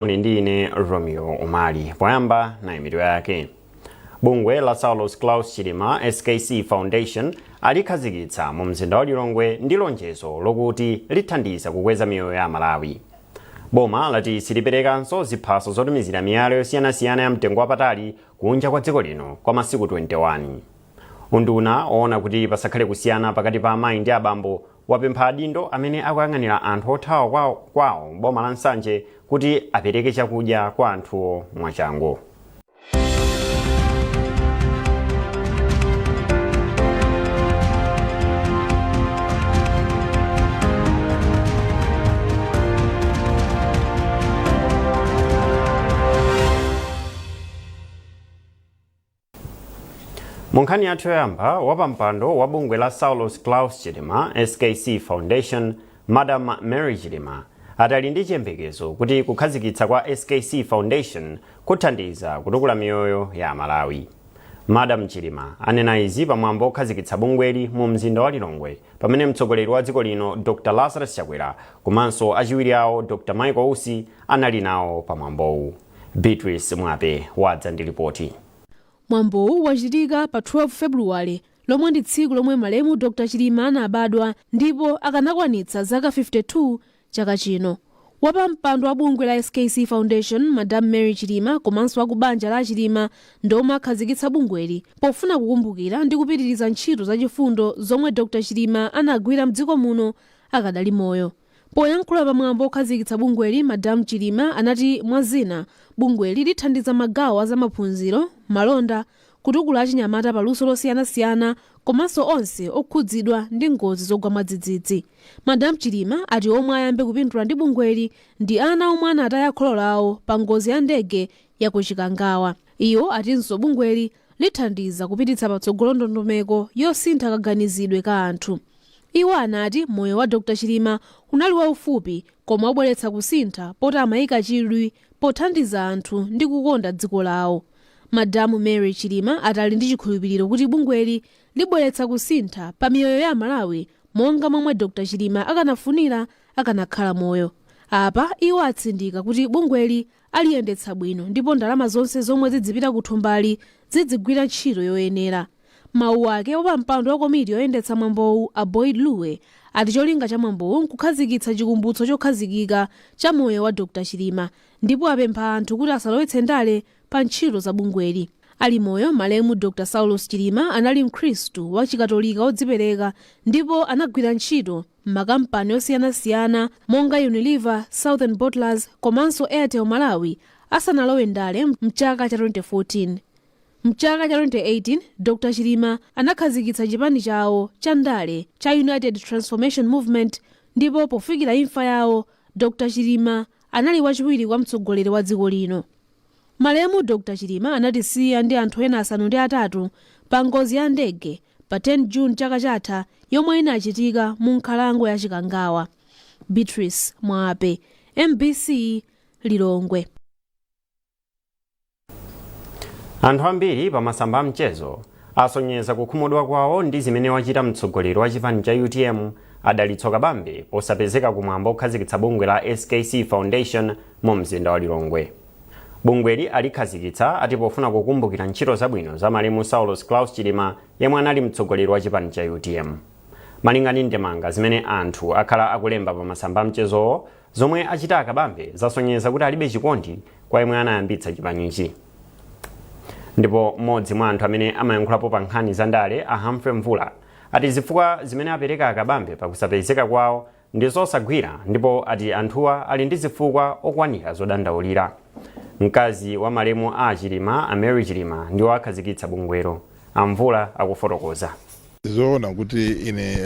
Muli ndi ine Romeo Umali. Poyamba nayi mitu yake. Bungwe la Saulos Klaus Chilima SKC Foundation alikhazikitsa mu mzinda wa Lilongwe ndi lonjezo lokuti lithandiza kukweza miyoyo ya Malawi. Boma lati siliperekanso ziphaso zotumizira miyala yosiyanasiyana ya mtengo wapatali kunja kwa dziko lino kwa masiku 21. Unduna oona kuti pasakhale kusiyana pakati pa amayi ndi abambo wapempha adindo amene akuyang'anira anthu othawa kwawo boma la Nsanje kuti apereke chakudya kwa anthuwo mwachangu. Mu nkhani yathu yoyamba, wapampando wa bungwe la Saulos Klaus Chilima SKC Foundation, Madam Mary Chilima, ati ali ndi chiyembekezo kuti kukhazikitsa kwa SKC Foundation kuthandiza kutukula miyoyo ya Amalawi. Madam Chilima anena izi pamwambo okhazikitsa bungweli mu mzinda wa Lilongwe, pamene mtsogoleri wa dziko lino Dr Lazarus Chakwera komanso achiwiri awo Dr Michael Usi anali nawo pamwambowu. Beatrice Mwape wadza ndi ripoti. Mwambowu wachitika pa 12 Februwale, lomwe ndi tsiku lomwe malemu Dr Chilima anabadwa ndipo akanakwanitsa zaka 52 chaka chino. Wapampando wa bungwe la SKC Foundation, Madam Mary Chilima, komanso aku banja la Chilima ndi omwe akhazikitsa bungweli pofuna kukumbukira ndi kupitiriza ntchito zachifundo zomwe Dr Chilima anagwira mdziko muno akadali moyo. Poyankhula pamwambo okhazikitsa bungweli, Madam Chilima anati mwa zina, bungweli lithandiza magawo a zamaphunziro, malonda, kutukula achinyamata paluso losiyanasiyana komanso onse okhudzidwa ndi ngozi zogwa mwadzidzidzi. Madam Chilima ati omwe ayambe kupindula ndi bungweli ndi ana omwe anataya kholo lawo pa ngozi ya ndege ya ku Chikangawa. Iwo atinso bungweli lithandiza kupititsa patsogolo ndondomeko yosintha kaganizidwe ka anthu. Iwo anati moyo wa Dr Chilima unali waufupi koma wabweretsa kusintha poti amayika chidwi pothandiza anthu ndi kukonda dziko lawo. Madam Mary Chilima ati ali ndi chikhulupiriro kuti bungweli libweretsa kusintha pa miyoyo ya Amalawi monga momwe Dr Chilima akanafunira akanakhala moyo. Apa iwo atsindika kuti bungweli aliyendetsa bwino ndipo ndalama zonse zomwe zidzipita ku thumbali zidzigwira ntchito yoyenera. Mawu ake, wapampando wa komiti yoyendetsa mwambowu a Boyd Luwe ati cholinga cha mwambowu nkukhazikitsa chikumbutso chokhazikika cha moyo wa Dr Chilima ndipo apempha anthu kuti asalowetse ndale pa ntchito za bungweli. Ali moyo, malemu Dr Saulos Chilima anali mkhristu wa chikatolika wodzipereka ndipo anagwira ntchito m'makampani osiyanasiyana monga Unilever, Southern Bottlers komanso Airtel Malawi asanalowe ndale mchaka cha 2014. Mchaka cha 2018, Dr Chilima anakhazikitsa chipani chawo cha ndale cha United Transformation Movement ndipo pofikira imfa yawo, Dr Chilima anali wachiwiri kwa mtsogoleri wa dziko lino. Malemu Dr Chilima anatisiya ndi anthu ena 8 pa ngozi ya ndege pa 10 June chaka chatha yomwe inachitika mu nkhalango ya Chikangawa. Beatrice Mwape, MBC, Lilongwe. Anthu ambiri pa masamba a mchezo asonyeza kukhumudwa kwawo ndi zimene wachita mtsogoleri wa chipani cha UTM a Dalitso Kabambe posapezeka kumwambo okhazikitsa bungwe la SKC Foundation mu mzinda wa Lilongwe. Bungweli alikhazikitsa ati pofuna kukumbukira ntchito zabwino za malemu Saulos Klaus Chilima yemwe anali mtsogoleri wa chipani cha UTM. Malinga ndi ndemanga zimene anthu akhala akulemba pa masamba a mchezowo, zomwe achita a Kabambe zasonyeza kuti alibe chikondi kwa yemwe anayambitsa chipanichi. Ndipo mmodzi mwa anthu amene amayankhulapo pa nkhani za ndale, a Humphrey Mvula, ati zifukwa zimene apereka a Kabambe pakusapezeka kwawo ndi zosagwira ndipo ati anthuwa ali ndi zifukwa okwanira zodandaulira. Mkazi wa malemu a Chilima, a Mary Chilima, ndiwo akhazikitsa bungwelo. A Mvula akufotokoza. Zoona kuti ine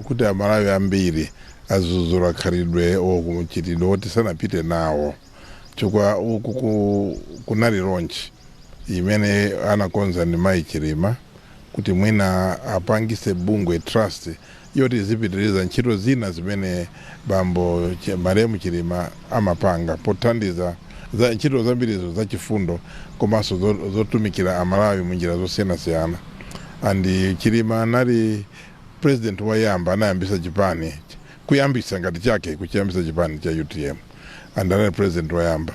kuti Amalawi ambiri azuzula khalidwe or mchitidwe woti sanapite nawo chifukwa uku kunali launch imene anakonza ndi Mayi Chilima kuti mwina apangise bungwe trust yoti izipitiriza ntchito zina zimene bambo malemu Chilima amapanga pothandiza za ntchito zambirizo zachifundo komanso zotumikira Amalawi munjira zosiyanasiyana. And Chilima anali president woyamba anayambisa chipani, kuyambisa ngati chake kuchiyambisa chipani cha UTM, and anali president woyamba.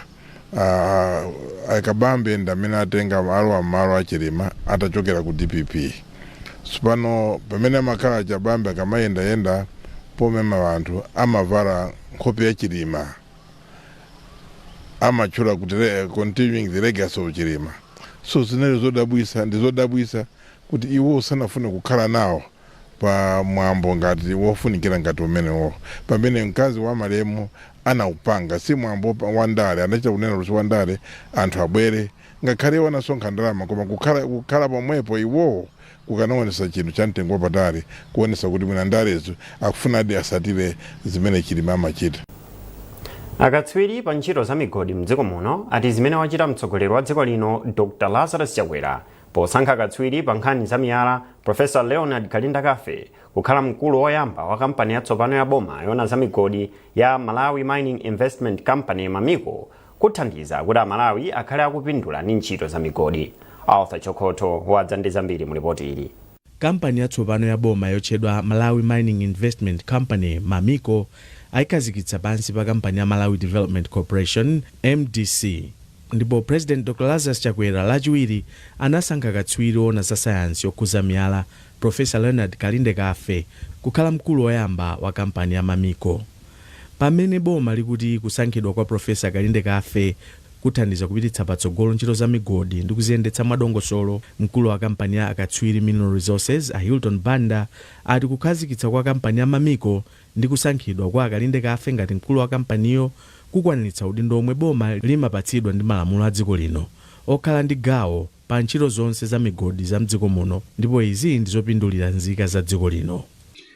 Akabambe ndi amene atenga alowa mmalo achilima atachokera ku DPP. Tsopano pamene amakhala Akabambe, akamayendayenda pomema anthu, amavala nkhope ya Chilima, amatchula kuti "continuing the legacy of Chilima". So zinali zodabwisa, ndi zodabwisa kuti iwo sanafune kukhala nawo pa mwambo ngati wofunikira ngati umenewo, pamene mkazi wa malemu anawupanga. Si mwambo wandale, anachita kunena kuti wandale, anthu abwere, ngakhale iwo anasonkha ndalama, koma kukhala pomwepo iwowo kukanaonesa chinthu cha mtengo wapatali, kuonesa kuti mwina ndalezo akufunadi asatire zimene Chilima amachita. Akatswiri pa ntchito za migodi mdziko muno ati zimene wachita mtsogoleri wa dziko lino Dr Lazarus Chakwera posankha katswiri pa nkhani za miyala Professor Leonard Kalinda Kafe kukhala mkulu woyamba wa kampani yatsopano ya boma yona za migodi ya Malawi Mining Investment Company, MAMICO, kuthandiza kuti Amalawi akhale akupindula ndi ntchito za migodi. Arthur Chokotho wadza ndi zambiri mu ripoti ili. Kampani yatsopano ya boma yotchedwa Malawi Mining Investment Company, MAMICO, ayikhazikitsa pansi pa kampani ya Malawi Development Corporation, MDC, ndipo President Dr Lazarus Chakwera Lachiwiri anasankha katswiri ona za sayansi yokhuza miyala Professor Leonard Kalinde Kafe kukhala mkulu woyamba wa kampani ya MAMICO. Pamene boma likuti kusankhidwa kwa Professor Kalinde Kafe kuthandiza kupititsa patsogolo ntchito za migodi ndi kuziyendetsa mwadongosolo, mkulu wa kampani ya Akatswiri Mineral Resources a Hilton Banda ati kukhazikitsa kwa kampani ya MAMICO ndi kusankhidwa kwa Akalinde Kafe ngati mkulu wa kampaniyo kukwaniritsa udindo omwe boma limapatsidwa ndi malamulo a dziko lino okhala ndi gawo pa ntchito zonse za migodi za mdziko muno, ndipo izi ndi zopindulira nzika za dziko lino.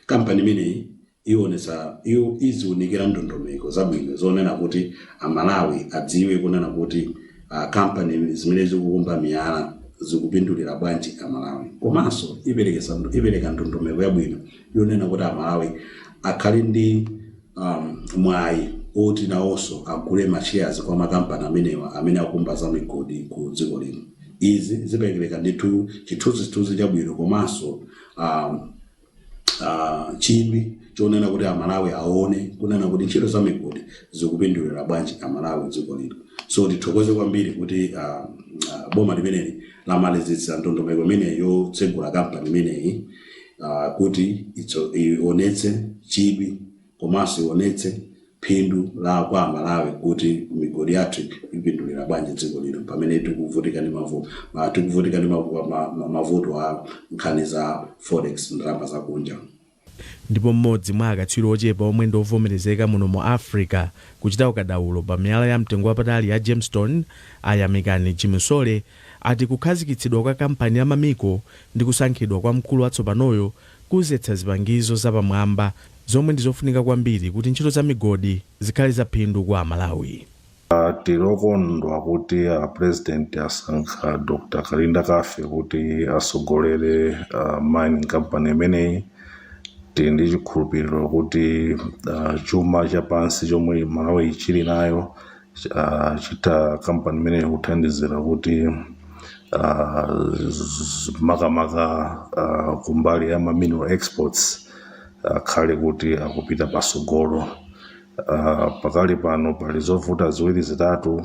Kampani imeneyi ionetsa iyo iziunikira ndondomeko zabwino zonena kuti Amalawi adziwe kunena kuti kampani zimene zikukumba miyala zikupindulira bwanji Amalawi, komanso ipereka ndondomeko yabwino yonena kuti Amalawi akhale ndi mwayi oti nawonso agule ma shares kwa makampani amenewa amene akumba za migodi ku dziko lino. Izi zipereka ndithu chithunzithunzi chabwino komanso chidwi chonena kuti Amalawi aone kunena kuti ntchito za migodi zikupindulira bwanji Amalawi dziko lino. So tithokoze kwambiri kuti boma limeneli lamalizitsa ndondomeko imeneyi yotsegula kampani imeneyi kuti ionetse chidwi komanso ionetse phindu la kwa Amalawi kuti migodi yathu ipindulira bwanji dziko lino pamene tikuvutika ndi mavuto a nkhani za forex, ndalama zakunja. Ndipo mmodzi mwa akatswiri ochepa omwe ndi ovomerezeka muno mu Africa kuchita ukadaulo pa miyala ya mtengo wapatali ya gemstone, Ayamikani Chimusole, ati kukhazikitsidwa kwa kampani ya MAMICO ndi kusankhidwa kwa mkulu watsopanoyo kuzetsa zipangizo zapamwamba zomwe ndi zofunika kwambiri kuti ntchito za migodi zikhale zaphindu kwa Amalawi. Tilokondwa kuti president asankha Dr Kalinda Kafe kuti asogolere mining company imeneyi. Tili ndi chikhulupiriro kuti chuma chapansi chomwe Malawi chili nayo chita kampani imeneyi kuthandizira kuti makamaka kumbali ya ma mineral exports akhale kuti akupita pasogolo. Pakali pano pali zovuta ziwiri zitatu,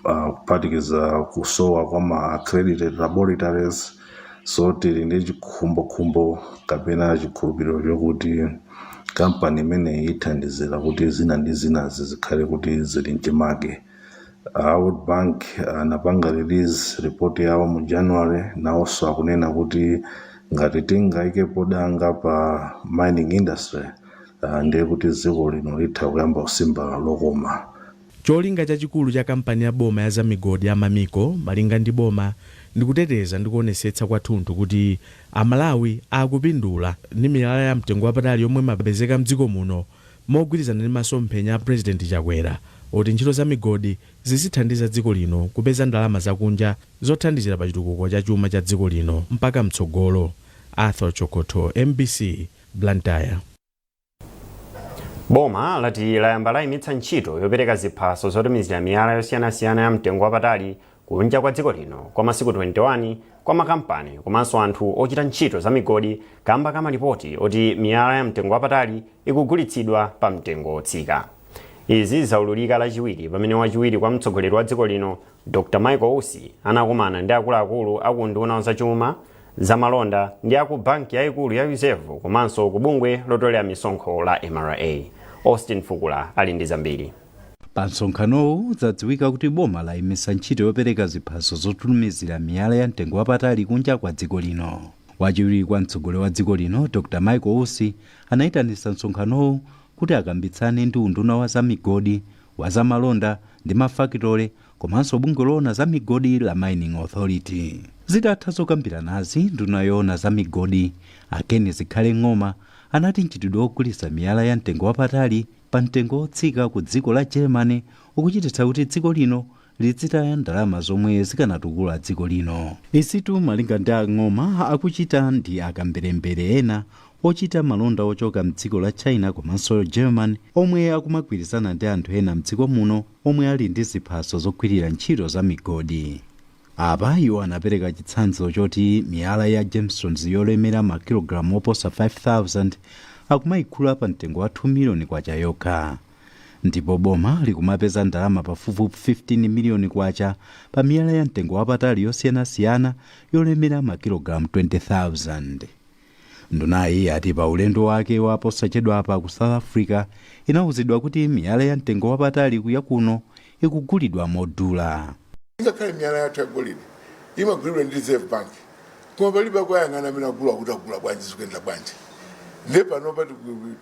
kuphatikiza kusowa kwa ma accredited laboratories. So tili ndi chikhumbokhumbo kapena chikhulupiriro chokuti kampani imeneyi ithandizira kuti zina ndi zinazi zikhale kuti zili mchimake. World Bank anapanga release report yawo mu January, nawonso akunena kuti ngati tingayikepo danga pa mining industry, ndiye kuti dziko lino litha kuyamba kusimba lokoma. Cholinga chachikulu cha kampani ya boma ya zamigodi ya MAMICO, malinga ndi boma, ndikuteteza ndi kuonetsetsa kwathunthu kuti Amalawi akupindula ndi miyala ya mtengo wapatali yomwe imapezeka mdziko muno, mogwirizana ndi masomphenya a President Chakwera oti ntchito za migodi zizithandiza dziko lino kupeza ndalama zakunja zothandizira pa chitukuko cha chuma cha dziko lino mpaka mtsogolo. Arthur Chokotho, MBC, Blantyre. Boma lati layamba layimitsa ntchito yopereka ziphaso zotumizira miyala yosiyanasiyana ya mtengo wapatali kunja kwa dziko lino kwa masiku 21 kwa makampani komanso anthu ochita ntchito za migodi, kamba ka malipoti oti miyala ya mtengo wapatali ikugulitsidwa pa mtengo wotsika. Izi zaululika Lachiwiri pamene wachiwiri kwa mtsogoleri wa dziko lino Dr Michael Usi anakumana ndi akuluakulu aku unduna zachuma, zamalonda ndi aku banki yayikulu ya Reserve komanso ku bungwe lotolera misonkho la MRA. Austin Fukula ali ndi zambiri. Pa msonkhanowu zadziwika kuti boma layimitsa ntchito yopereka ziphaso zotumizira miyala ya mtengo wapatali kunja kwa dziko lino. Wachiwiri kwa mtsogoleri wa dziko lino Dr Michael Usi anayitanitsa msonkhanowu kuti akambitsane ndi unduna wa zamigodi, wa zamalonda ndi mafakitole komanso bungwe loona za migodi la Mining Authority. Zitatha zokambiranazi, nduna yoona za migodi a Ken Zikhale Ng'oma anati mchitidwe wogulitsa miyala ya mtengo wapatali pa mtengo wotsika ku dziko la Germany ukuchititsa kuti dziko lino lizitaya ndalama zomwe zikanatukula dziko lino. Izitu, malinga ndi Ng'oma, akuchita ndi akamberembere ena ochita malonda ochoka mdziko la China komanso German, omwe akumagwirizana ndi anthu ena mdziko muno omwe ali ndi ziphaso zogwirira ntchito za migodi. Apa iwo anapereka chitsanzo choti miyala ya gemstones yolemera makilogalamu oposa 5000 akumayigula pa mtengo wa 2 miliyoni kwacha yokha, ndipo boma likumapeza ndalama pafupifupi 15 miliyoni kwacha pa miyala ya mtengo wapatali yosiyanasiyana yolemera makilogalamu 20,000. Ndunayi ati pa ulendo wake wa posachedwapa ku South Africa inawuzidwa kuti miyala ya mtengo wapatali kuya kuno ikugulidwa modula. Ngakhale miyala yathu ya golide imagulidwa ndi Reserve Bank, koma palibe akuyang'ana amene agula kuti agula bwanji, zikuyenda bwanji. Nde panopa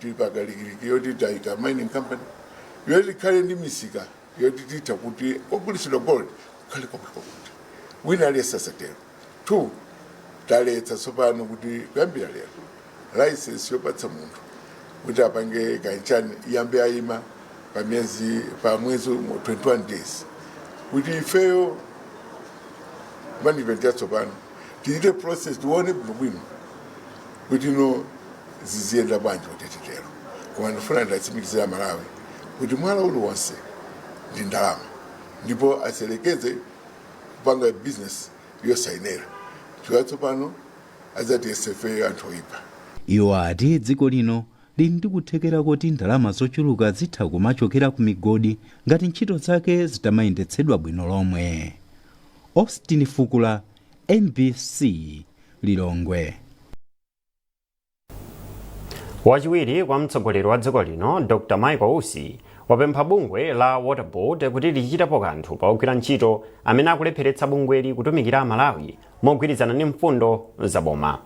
tili pakalikiliki yoti tayika mining company yoti ikhale ndi misika yoti titha kuti ogulitsidwa gold kukhale kwakuti kwakuti, wina aliyense asatero. Two, taletsa tsopano kuti kuyambira lero license yopatsa munthu kuti apange kanchani iyambe ayima pa mwezi 21 days, kuti ifeyo management yatsopano tichite process, tione bwinobwino kuti no ziziyenda bwanji kuti titero. Koma ndifuna ndatsimikizira Malawi kuti mwala uliwonse ndi ndalama, ndipo aselekeze kupanga business yosayenera, chifukwa tsopano adzatiyesa ifeyo anthu oyipa. Iwo ati dziko lino lili ndi kuthekera kuti ndalama zochuluka zitha kumachokera ku migodi ngati ntchito zake zitamayendetsedwa bwino lomwe. Austin Fukula, MBC, Lilongwe. Wachiwiri kwa mtsogoleri wa dziko lino Dr Michael Usi wapempha bungwe la Water Board kuti lichitepo kanthu pa ogwira ntchito amene akulepheretsa bungweli kutumikira Amalawi mogwirizana ndi mfundo za boma.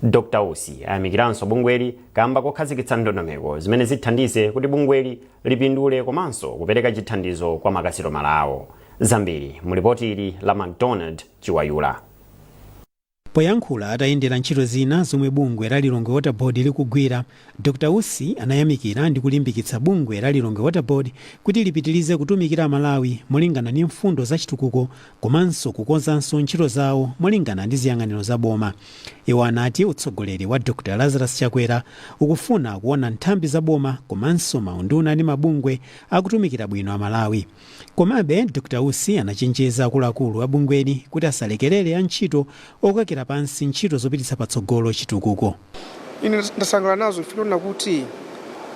Dr Usi ayamikiranso bungweli kamba kokhazikitsa ndondomeko zimene zithandize kuti bungweli lipindule komanso kupereka chithandizo kwa makasitomala awo. Zambiri mu lipoti ili la McDonald Chiwayula. Poyankhula atayendera ntchito zina zomwe bungwe la Lilongwe Water Board likugwira, Dr Usi anayamikira ndi kulimbikitsa bungwe la Lilongwe Water Board kuti lipitirize kutumikira Amalawi molingana ndi mfundo za chitukuko komanso kukonzanso ntchito zawo molingana ndi ziyang'aniro za boma. Iwo anati utsogoleri wa Dr Lazarus Chakwera ukufuna kuona nthambi za boma komanso maunduna ndi mabungwe akutumikira bwino Amalawi. Komabe Dr Usi anachenjeza akuluakulu a bungweli kuti asalekerere antchito okokera pansi ntchito zopititsa patsogolo chitukuko. Ine ndasangalala nazo chifukwa kuti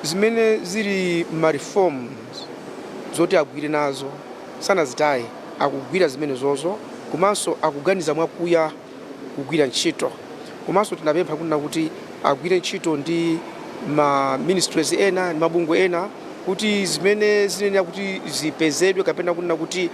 zimene zili ma reforms zoti agwire nazo sanazitaye, akugwira zimene zozo, komanso akuganiza mwakuya kugwira ntchito. Komanso tinapempha kunena kuti agwire ntchito ndi ma ministries ena ndi mabungwe ena kuti zimene zinenera kuti zipezedwe kapena kunena kuti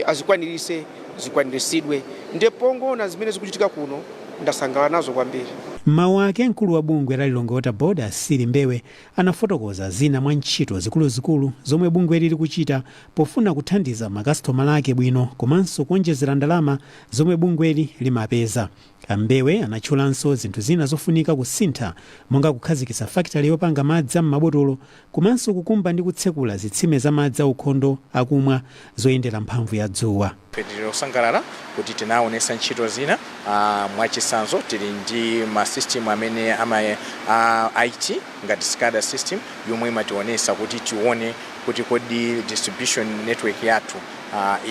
azikwanirise, zikwaniritsidwe. Ndiye pongoona zimene zikuchitika kuno, ndasangalala nazo kwambiri. M'mawu ake, mkulu wa bungwe la Lilongwe Water Board Asiri Mbewe anafotokoza zina mwa ntchito zikuluzikulu zomwe bungweli likuchita pofuna kuthandiza makasitomala ake bwino komanso kuonjezera ndalama zomwe bungweli limapeza. Ambewe anatchulanso zinthu zina zofunika kusintha monga kukhazikitsa fakitale yopanga madzi am'mabotolo komanso kukumba ndi kutsekula zitsime za madzi aukhondo akumwa zoyendera mphamvu ya dzuwa. Ife tili osangalala kuti tinaonesa ntchito zina. Mwachitsanzo, tili ndi ma system amene ama IT ngati SCADA system yomwe imationesa kuti tione kuti kodi distribution network yathu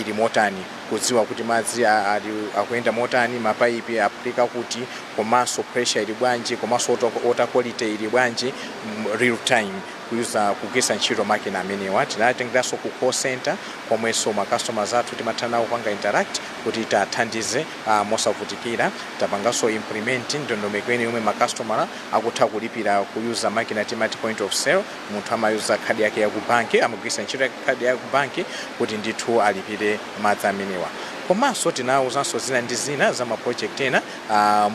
ili motani, kudziwa kuti madzi ali akuyenda motani, mapaipi aphulika kuti, komanso pressure ili bwanji, komanso water quality ili bwanji real time. Kuyuza kugwiritsa ntchito makina amenewa, tinatengeranso ku call center komwenso ma customers athu timatha nawo kupanga interact kuti tathandize mosavutikira. Tapanganso implement ndondomeko ene yomwe makastomala akutha kulipira kuyuza makina timati point of sale. Munthu amayuza khadi yake ya ku banki, amagwiritsa ntchito khadi ya ku banki kuti ndithu alipire madzi amenewa. Komanso tinawuzanso zina ndi zina za ma project ena,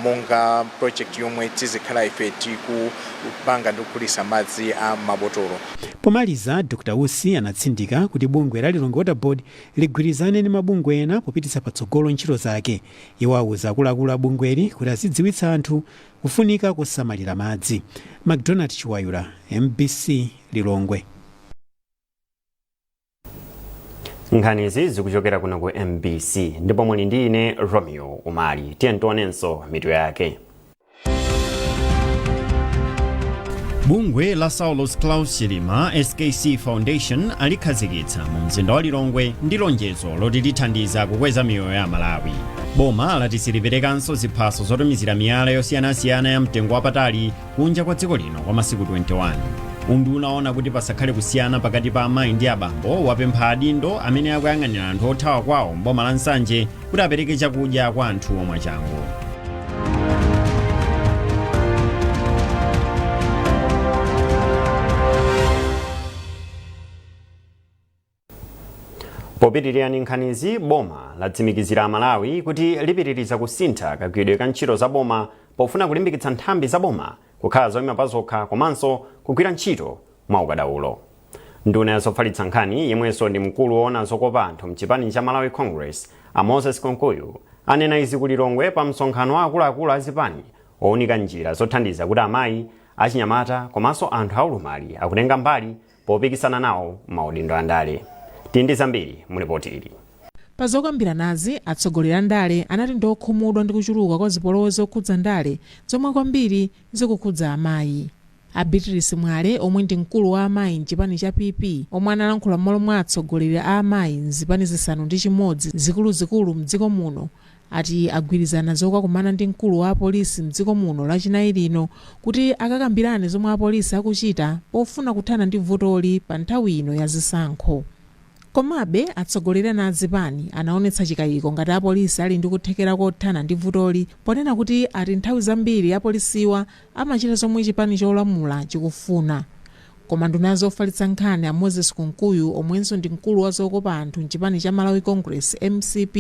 monga project yomwe tizikhala ife tikupanga ndi kugulitsa madzi a mabotolo. Pomaliza, Dr Usi anatsindika kuti bungwe la Lilongwe Water Board ligwirizane ndi mabungwe ena popititsa patsogolo ntchito zake. Iwo awuza akuluakulu a bungweli kuti azidziwitsa anthu kufunika kusamalira madzi. McDonald Chiwayula, MBC, Lilongwe. Nkhanizi zikuchokera kuno ku MBC ndipo muli ndi ine Romeo Umali. Tiye tionenso mitu yake. Bungwe la Saulos Klaus Chilima SKC Foundation alikhazikitsa mu mzinda wa Lilongwe ndi lonjezo loti lithandiza kukweza miyoyo ya Malawi. Boma lati siliperekanso ziphaso zotumizira miyala yosiyanasiyana ya mtengo wapatali kunja kwa dziko lino kwa masiku 21. Unduna woona kuti pasakhale kusiyana pakati pa amayi ndi abambo wapempha adindo amene akuyang'anira anthu othawa kwawo mboma la Nsanje kuti apereke chakudya kwa anthu omwe changu. Popitirira ndi nkhanizi, boma latsimikizira Amalawi kuti lipitiriza kusintha kagwiridwe ka ntchito za boma pofuna kulimbikitsa nthambi za boma kukhala zoyima pa zokha komanso kugwira ntchito mwa ukadaulo. Nduna ya zofalitsa nkhani yemwenso ndi mkulu woona zokopa anthu mchipani cha Malawi Congress, a Moses Kunkuyu, anena izi ku Lilongwe pa msonkhano wa akuluakulu a zipani owunika njira zothandiza kuti amayi, achinyamata komanso anthu aulumali akutenga mbali popikisana nawo maudindo andale. Tili ndi zambiri mu ripoti ili. Pa zokambiranazi, atsogoleri a ndale anati ndi okhumudwa ndi kuchuluka kwa zipolowe zokhudza ndale zomwe kwambiri zikukhudza amayi. A Beatrice Mwale omwe ndi mkulu wa amayi mchipani cha PP omwe analankhula m'malo mwa atsogoleri a amayi mzipani 6 zikuluzikulu mdziko muno ati agwirizana zokakumana ndi mkulu wa apolisi mdziko muno Lachinayi lino kuti akakambirane zomwe apolisi akuchita pofuna kuthana ndi vutoli pa nthawi ino ya zisankho. Komabe, atsogoleri ena a zipani anaonetsa chikayiko ngati apolisi ali ndi kuthekera kothana ndi vutoli ponena kuti ati nthawi zambiri apolisiwa amachita zomwe chipani cholamula chikufuna. Koma nduna ya zofalitsa nkhani a Moses Kunkuyu omwenso ndi mkulu wa zokopa anthu mchipani cha Malawi Congress, MCP,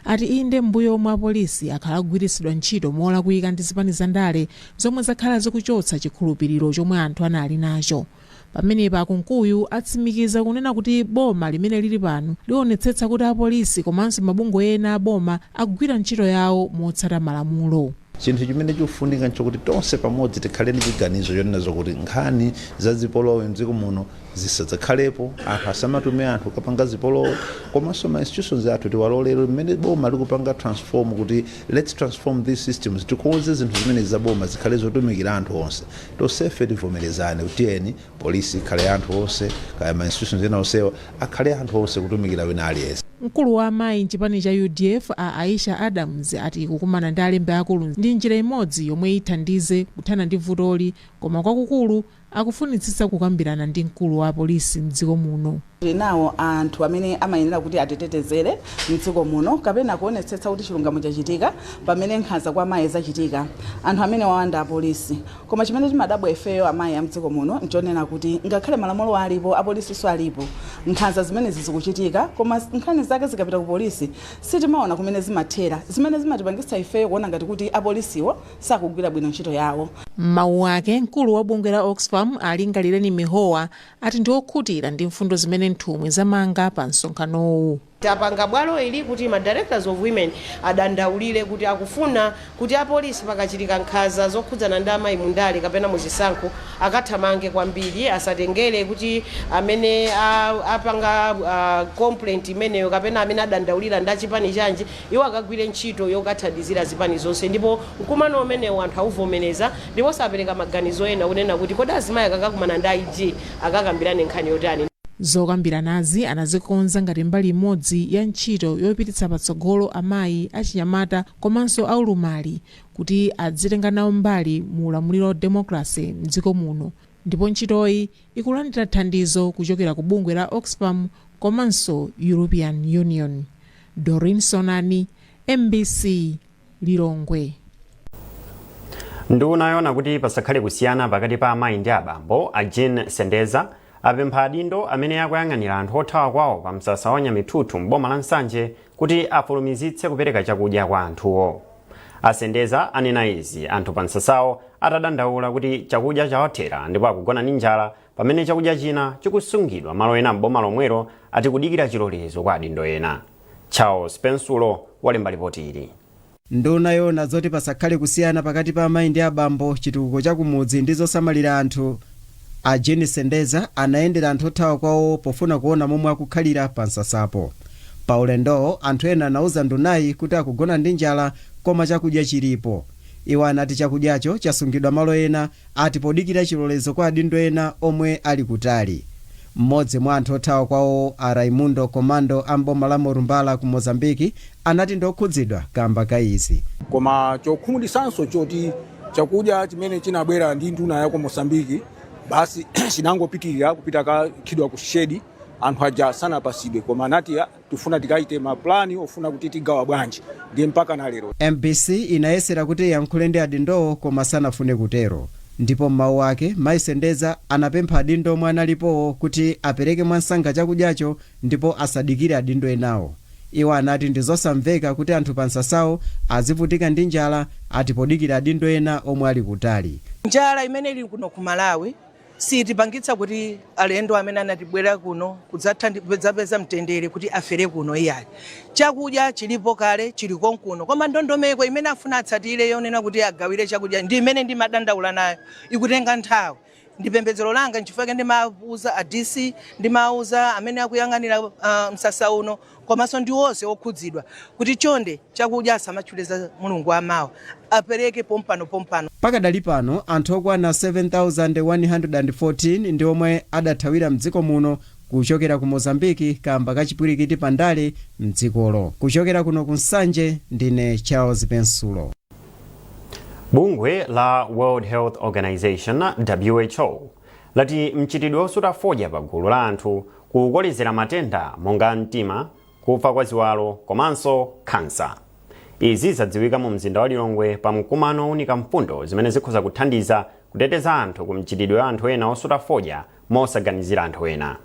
ati inde m'mbuyomu apolisi akhala akugwiritsidwa ntchito molakwika ndi zipani za ndale zomwe zakhala zikuchotsa chikhulupiliro chomwe anthu anali nacho. Pamenepa a Kunkuyu atsimikiza kunena kuti boma limene lili pano lionetsetsa kuti apolisi komanso mabungwe ena a boma akugwira ntchito yawo motsata malamulo. Chinthu chimene chikufunika nchokuti tonse pamodzi tikhale ndi chiganizo chonena zokuti nkhani za zipolowe mdziko muno zisadzakhalepo, anthu asamatume anthu kukapanga zipolowe, komanso ma institutions athu tiwalolere mmene boma likupanga transform kuti let's transform these systems, tikonze zinthu zimene za boma zikhale zotumikira anthu onse. Tonsefe tivomerezane kuti tiyeni polisi ikhale anthu onse, kaya ma institutions ena onsewa akhale anthu onse kutumikira wina aliyense. Mkulu wa amayi mchipani cha UDF a Aisha Adams ati kukumana ndi alembi akulu ndi njira imodzi yomwe ithandize kuthana ndi vutoli, koma kwakukulu akufunitsitsa kukambirana ndi mkulu wa apolisi mdziko muno. Tili nawo anthu amene amayenera kuti atitetezere mdziko muno kapena kuonetsetsa kuti chilungamo chachitika pamene nkhanza kwa amayi zachitika. Anthu amene wawanda apolisi. Koma chimene timadabwa ifeyo amayi a mdziko muno nchonena kuti ngakhale malamulo alipo, apolisinso alipo, nkhanza zimenezi zikuchitika, koma nkhani zake zikapita ku polisi sitimaona kumene zimathera, zimene zimatipangitsa ifeyo kuona ngati kuti apolisiwo sakugwira bwino ntchito yawo. M'mawu ake, mkulu wa bungwe la Oxfam a Lingalireni Mihowa ati ndi okhutira ndi mfundo zimene nthumwi zamanga pa msonkhanowu. Tapanga bwalo ili kuti ma directors of women adandaulire kuti akufuna kuti apolisi pakachitika nkhanza zokhudzana ndi amayi mundale kapena muzisankho akathamange kwambiri, asatengere kuti amene apanga complaint imeneyo kapena amene adandaulira ndi achipani chanji, iwo akagwire ntchito yokathandizira zipani zonse. Ndipo mkumano umenewu anthu auvomereza ndipo apereka maganizo ena kunena kuti kodi azimayi akakakumana ndi IG akakambirane nkhani yotani. Zokambiranazi anazikonza ngati mbali imodzi ya ntchito yopititsa patsogolo amayi, achinyamata komanso aulumali kuti adzitenga nawo mbali mu ulamuliro wa democracy mdziko muno. Ndipo ntchitoyi ikulandira thandizo kuchokera ku bungwe la Oxfam komanso European Union. Dorin Sonani, MBC, Lilongwe. Nduna yoona kuti pasakhale kusiyana pakati pa amayi ndi abambo, a Jean Sendeza, apempha adindo amene akuyang'anira anthu othawa kwawo pa msasa wa Nyamithuthu m'boma la Nsanje kuti afulumizitse kupereka chakudya kwa anthuwo. Asendeza anena izi anthu pa msasawo atadandaula kuti chakudya chawathera ndipo akugona ndi njala, pamene chakudya china chikusungidwa malo ena m'boma lomwelo, ati kudikira chilolezo kwa adindo ena. Charles Pensulo walemba ripoti ili. Nduna yoona zoti pasakhale kusiyana pakati pa amayi ndi abambo, chitukuko cha kumudzi ndi zosamalira anthu, a Jean Sendeza, anayendera anthu othawa kwawo pofuna kuona momwe akukhalira pa msasapo. Pa ulendowo, anthu ena anauza ndunayi kuti akugona ndi njala koma chakudya chilipo. Iwo anati chakudyacho chasungidwa malo ena, ati podikira chilolezo kwa adindo ena omwe ali kutali. Mmodzi mwa anthu othawa kwawo, a Raimundo Comando, a mboma la Morumbala ku Mozambiki, anati ndokhudzidwa kamba ka izi. Koma chokhumudwitsanso choti chakudya chimene chinabwera ndi nduna ya ku Mosambiki basi chinangopitirira kupita kakhidwa ku shedi, anthu aja sanapasidwe, koma anati tifuna tikaite maplani ofuna kuti tigawa bwanji, ndiye mpaka na lero. MBC inayesera kuti iyankhule ndi adindowo koma sanafune kutero. Ndipo m'mawu ake, Mayi Sendeza anapempha adindo omwe analipowo kuti apereke mwansanga chakudyacho ndipo asadikire adindo enawo. Iwo anati ndi zosamveka kuti anthu pa msasawo azivutika ndi njala, ati podikira adindo ena omwe ali kutali. Njala imene ili kuno ku Malawi sitipangitsa kuti alendo amene anatibwera kuno kudzapeza mtendere kuti afere kuno, iyayi. Chakudya chilipo kale, chili konkuno, koma ndondomeko imene afuna atsatire yonena kuti agawire chakudya ndi imene ndimadandaula nayo, ikutenga nthawi. Ndi pembedzero langa, nchifukwa ndimauza a DC, ndimauza amene akuyang'anira msasa uno komanso ndi onse okhudzidwa kuti chonde, chakudya asamatchuleza Mulungu amawa, apereke pompano pompano. Pakadali pano, anthu okwana 7114 ndi omwe adathawira mdziko muno kuchokera ku Mozambiki kamba kachipwirikiti pandale mdzikolo. Kuchokera kuno ku Nsanje, ndine Charles Pensulo. Bungwe la World Health Organization, WHO, lati mchitidwe wosuta fodya pa gulu la anthu kukolezera matenda monga mtima, kufa kwa ziwalo komanso khansa. Izi zadziwika mu mzinda wa Lilongwe pa mkumano owunika mfundo zimene zikhoza kuthandiza kuteteza anthu ku mchitidwe wa anthu ena osuta fodya mosaganizira anthu ena.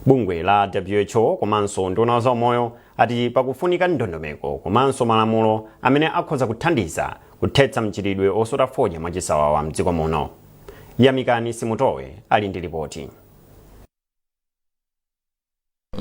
Bungwe la WHO komanso nduna wa zaumoyo ati pakufunika ndondomeko komanso malamulo amene akhoza kuthandiza kuthetsa mchitidwe osuta fodya mwachisawawa mdziko muno. Yamikani Simutowe ali ndi ripoti.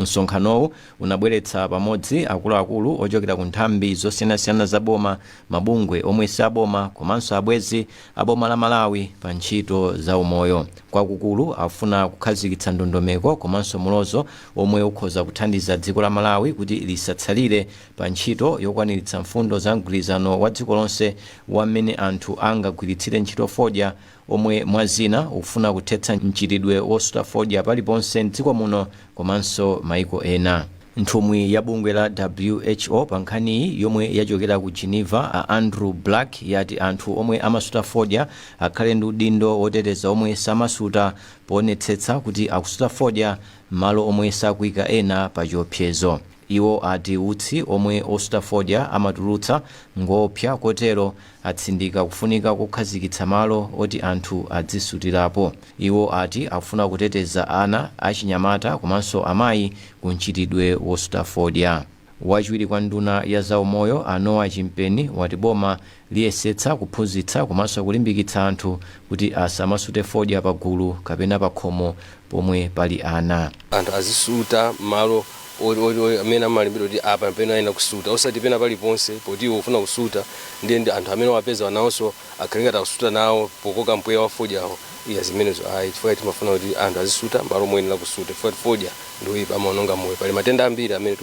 Msonkhanowu unabweretsa pamodzi akuluakulu ochokera ku nthambi zosiyanasiyana za boma, mabungwe omwe si aboma komanso abwenzi a boma la Malawi pa ntchito za umoyo. Kwakukulu afuna kukhazikitsa ndondomeko komanso mulozo omwe ukhoza kuthandiza dziko la Malawi kuti lisatsalire pa ntchito yokwaniritsa mfundo za mgwirizano wa dziko lonse wa mmene anthu angagwiritsire ntchito fodya, omwe mwa zina ukufuna kuthetsa mchitidwe wosuta fodya paliponse mdziko muno komanso maiko ena. Nthumwi ya bungwe la WHO pa nkhaniyi yomwe yachokera ku Geneva, a Andrew Black, yati anthu omwe amasuta fodya akhale ndi udindo woteteza omwe samasuta poonetsetsa kuti akusuta fodya m'malo omwe sakuyika ena pa chiopsezo. Iwo ati utsi omwe osuta fodya amatulutsa ngoopsa, kotero atsindika kufunika kokhazikitsa malo oti anthu adzisutirapo. Iwo ati akufuna kuteteza ana, achinyamata komanso amayi ku mchitidwe wosuta fodya. Wachiwiri kwa nduna ya zaumoyo, a Noah Chimpeni, wati boma liyesetsa kuphunzitsa komanso kulimbikitsa anthu kuti asamasute fodya pagulu kapena pakhomo pomwe pali ana. Anthu azisuta malo amene amalembedwa kuti apa pena ayenera kusuta, osati pena paliponse poti iwe ufuna kusuta, ndiye ndi anthu amene wapeza nawonso akhale ngati akusuta nawo pokoka mpweya wa fodyawo. Iya, zimenezo ayi, chifukwa timafuna kuti anthu azisuta malo moyenera kusuta, chifukwa fodya ndi oyipa, amaononga moyo. Pali matenda ambiri amene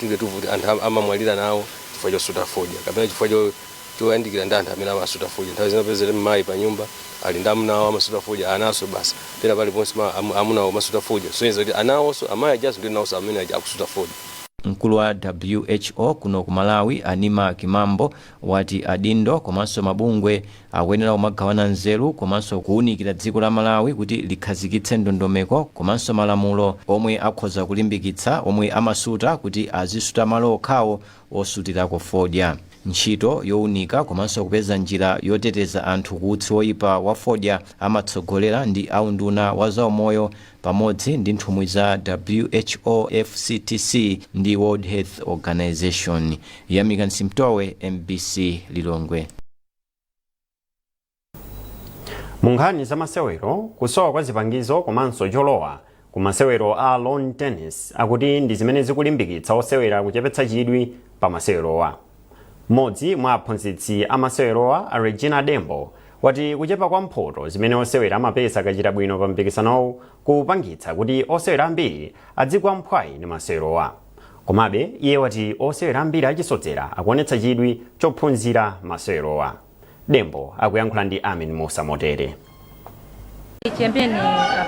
tinge tuvuti anthu amamwalira nawo chifukwa chosuta fodya kapena chifukwa choyandikira ndi anthu amene amasuta fodya. Nthawi zina pezere mayi pa nyumba ali ndi amuna awo amasuta fodya, ananso basi pena paliponse amunawo amasuta fodya, sonyeza kuti anawonso amayi ajaso ndi nawonso amene aja akusuta fodya. Mkulu wa WHO kuno ku Malawi, Anima Kimambo, wati adindo komanso mabungwe akuyenera kumagawana nzeru komanso kuwunikira dziko la Malawi kuti likhazikitse ndondomeko komanso malamulo omwe akhoza kulimbikitsa omwe amasuta kuti azisuta malo okhawo osutirako fodya. Ntchito yowunika komanso kupeza njira yoteteza anthu ku utsi woyipa wa fodya amatsogolera ndi aunduna wa zaumoyo pamodzi ndi nthumwi za WHO, FCTC ndi World Health Organization. Yamika Nsimtowe, MBC, Lilongwe. Mu nkhani za masewero, kusowa kwa zipangizo komanso cholowa ku masewero a lawn tennis akuti ndi zimene zikulimbikitsa osewera kuchepetsa chidwi pa masewerowa. Mmodzi mwa aphunzitsi a masewerowa, a Regina Dembo, wati kuchepa kwa mphoto zimene osewera amapeza akachita bwino pa mpikisanowu kupangitsa kuti osewera ambiri adzigwa mphwayi ndi masewerowa. Komabe iye wati osewera ambiri achisodzera akuonetsa chidwi chophunzira masewerowa. Dembo akuyankhula ndi Amin Musa motere. Chiyambireni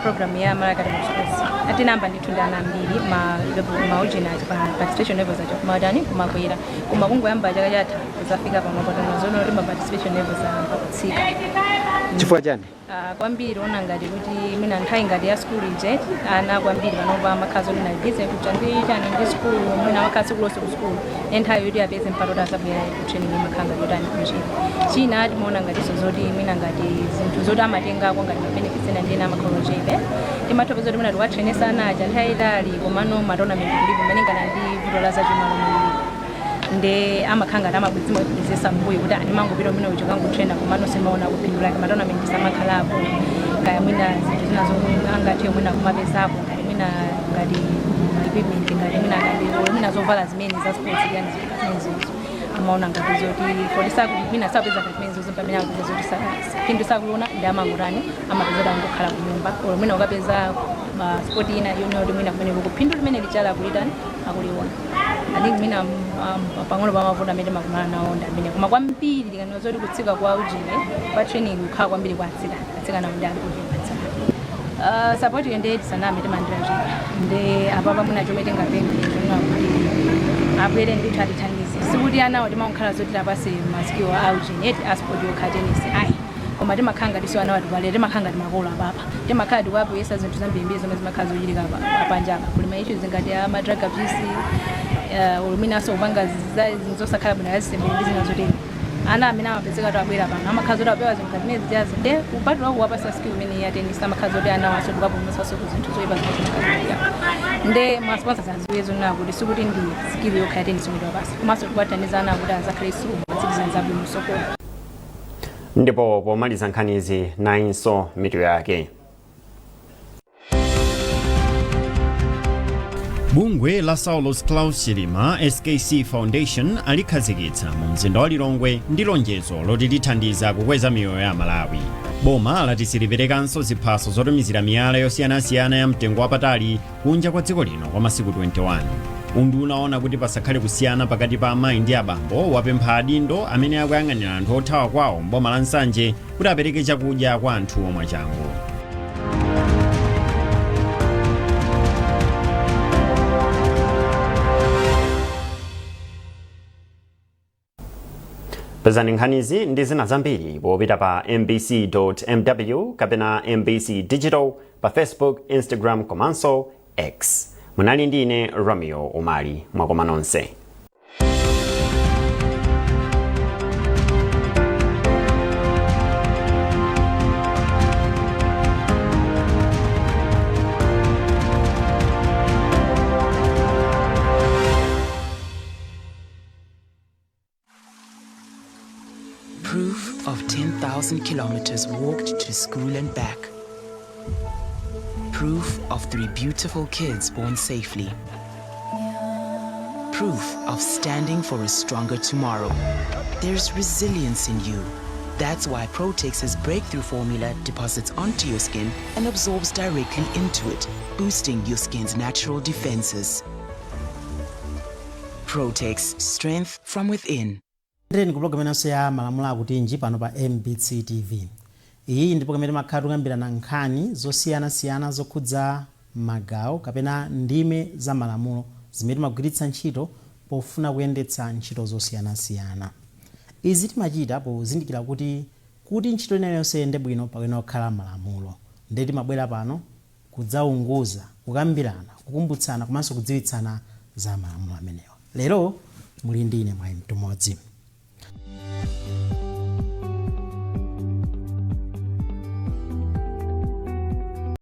program ya Malawi Academy of Sports, atinamba ndithu ndi ana ambiri, ma level, ma ujeni aja pa participation levels aja kumatani, kumakwera, koma kungoyamba chaka chatha kuzafika pano patano zoona kuti ma participation levels ayamba kutsika. Chifukwa chani? Kwambiri ona ngati kuti mwina nthawi ngati ya skulu ije, ana kwambiri panopa amakhala zoti nali busy kucha ndi chani, ndi skulu, mwina amakhala tsiku lonse ku skulu, ne nthawi yoti apeze mpata kuti azabwera ku training imakhala ngati yotani, kuchira. China timaona ngatinso zoti mwina ngati zinthu zoti amatengako ngati ma benefits ena ndi ena amakhala ochepa. Timatha kupeza kuti mwina tikuwatrainesa ana aja nthawi yayitali, komano ma tournament kulibe malingana ndi vuto la zachuma lomwe lilipo, nde amakhala ngati amabwezesa mbuyo kuti andimangopita umene uja kangotraina, komano simaona kupindula ma tournament samakhalapo, kaya mwina zinthu zina zomwe angathe mwina kumapezako, ngati mwina ngati equipment, ngati mwina ngati mwina zovala zimene za sports yani, zinthu zimenezozo amaona ngati zoti poti mwina sapeza ngati zimenezozo, pamene akupeza zoti phindu sakuliona, ndi amangotani, amapeza kuti angokhala ku nyumba, olo mwina ukapeza ma sport ina yonena kuti mwina kumene kuphindu limene lichala akulitani, akuliona. I think mwina pang'ono pamavuto amene timakumana nawo ndi amene, koma kwambiri tikanena zoti kutsika kwa ujeni kwa training kukhala kwambiri kwa atsikana, atsikana ndi ali kuchepa atsikana. Support iyo ndiye tisaname timalandira yochepa, nde apapa mwina chomwe tingapemphe chonena kuti abwere ndithu atithandize. Sikuti anawo timakhala zoti tapase ma skill a ujeni eti a sport yokha, tennis, ayi, koma timakhala ngati so ana atipalire, timakhala ngati makolo apapa, timakhala tikuwapuyesa zinthu zambirimbiri zomwe zimakhala zochitika panja apa. Kuli ma issues ngati a ma drug abuse, oluminanso kupanga zinthu zosakhala bwino, azisembere ndi zina zotero. Ana amene amapezeka kuti abwera pano amakhala zoti apewa zinthu ngati zimene zijazi, nde kupatula kuwapasa skill imene ya tennis, amakhala zoti ana waso tikapulumutsanso ku zinthu zoyipa zimene zimakhala. Nde ma sponsors aziwe zonena kuti sikuti ndi skill yokha ya tennis yomwe tiwapasa, komanso tikuwathandiza ana kuti azakhale ma citizens abwino sokolo. Ndipo pomaliza nkhanizi, nayinso mitu yake. Bungwe la Saulos Klaus Chilima SKC Foundation alikhazikitsa mu mzinda wa Lilongwe ndi lonjezo loti lithandiza kukweza miyoyo ya Malawi. Boma lati siliperekanso ziphaso zotumizira miyala yosiyanasiyana ya mtengo wapatali kunja kwa dziko lino kwa masiku 21. Unduna owona kuti pasakhale kusiyana pakati pa amayi ndi abambo wapempha adindo amene akuyang'anira anthu othawa kwawo mboma la Nsanje kuti apereke chakudya kwa anthuwo mwachangu. Pezani nkhanizi ndi zina zambiri popita pa mbc.mw kapena MBC Digital pa Facebook, Instagram komanso X. Munali ndi ine Romeo Umali. Mwakoma nonse. Proof of 10,000 kilometers walked to school and back. Proof of three beautiful kids born safely. Proof of standing for a stronger tomorrow. There's resilience in you. That's why Protex's breakthrough formula deposits onto your skin and absorbs directly into it, boosting your skin's natural defenses. Protex, strength from within. Tiyeni ku program inanso ya Malamulo Akutinji pano pa MBC TV. Iyi ndi program imene timakhala tikukambirana nkhani zosiyanasiyana zokhudza magawo kapena ndime za malamulo. Zimene timagwiritsa ntchito pofuna kuyendetsa ntchito zosiyanasiyana. Izi timachita pozindikira kuti ntchito ina yonse iyende bwino pakuyenera kukhala malamulo. Ndiye timabwera pano kudzaunguza, kukambirana, kukumbutsana komanso kudziwitsana za malamulo amenewa. Lero muli ndi ine Mwayi Mtumodzi.